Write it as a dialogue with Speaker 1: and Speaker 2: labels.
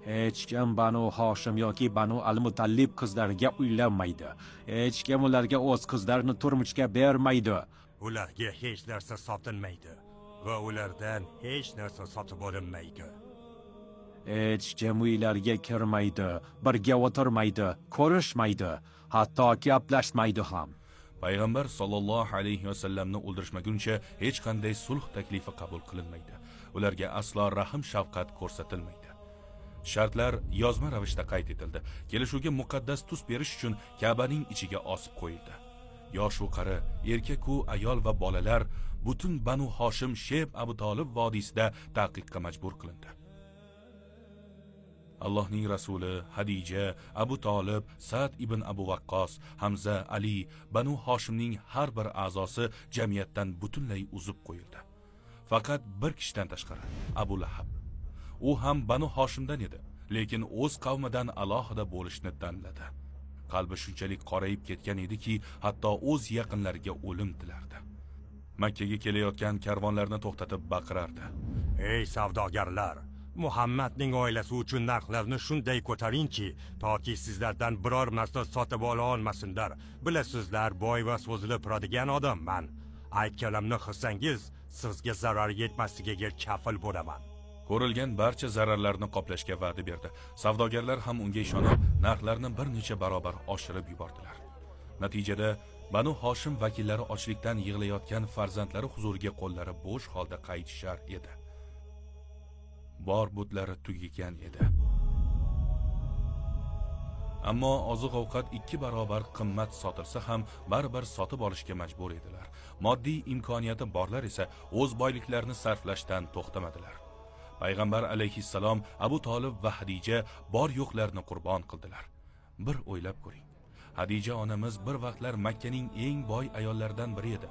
Speaker 1: Hech kim Banu Hoshim yoki Banu Al-Mutallib qizlariga uylanmaydi. Hech kim ularga o'z qizlarini turmushga bermaydi.
Speaker 2: Ularga hech narsa sotilmaydi va ulardan hech narsa sotib olinmaydi.
Speaker 1: Hech kim uylarga kirmaydi, birga o'tirmaydi, ko'rishmaydi, hatto gaplashmaydi ham.
Speaker 3: Payg'ambar sollallohu alayhi vasallamni o'ldirishmaguncha hech qanday sulh taklifi qabul qilinmaydi. Ularga aslo rahm shafqat ko'rsatilmaydi. Shartlar yozma ravishda qayd etildi. Kelishuvga muqaddas tus berish uchun Ka'baning ichiga osib qo'yildi. Yosh u qari, erkak u ayol va bolalar, butun Banu Hoshim Sheb Abu Tolib vodiysida taqiqqa majbur qilindi. Allohning rasuli, Hadija, Abu Tolib, Sa'd ibn Abu Waqqos, Hamza, Ali, Banu Hoshimning har bir a'zosi jamiyatdan butunlay uzib qo'yildi. Faqat bir kishidan tashqari, Abu Lahab. U ham Banu Hoshimdan edi, lekin o'z qavmidan alohida bo'lishni tanladi. Qalbi shunchalik qorayib ketgan ediki, hatto o'z yaqinlariga o'lim tilardi. Makkaga kelayotgan karvonlarni to'xtatib baqirardi.
Speaker 2: Ey savdogarlar, Muhammadning oilasi uchun narxlarni shunday ko'taringki, toki sizlardan biror narsa sotib ola olmasinlar. Bilasizlar, boy va so'zilib turadigan odamman. Aytganimni qilsangiz, sizga zarar yetmasligiga kafil bo'laman.
Speaker 3: Ko'rilgan barcha zararlarni qoplashga va'da berdi. Savdogarlar ham unga ishonib, narxlarni bir necha barobar oshirib yubordilar. Natijada Banu Hoshim vakillari ochlikdan yig'layotgan farzandlari huzuriga qo'llari bo'sh holda qaytishar edi. Bor butlari tugagan edi. Ammo oziq-ovqat 2 barobar qimmat sotilsa ham baribir sotib olishga majbur edilar. Moddiy imkoniyati borlar esa o'z boyliklarini sarflashdan to'xtamadilar. Payg'ambar alayhissalom, Abu Tolib va Hadija bor yo'qlarini qurbon qildilar. Bir o'ylab ko'ring. Hadija onamiz bir vaqtlar Makkaning eng boy ayollaridan biri edi.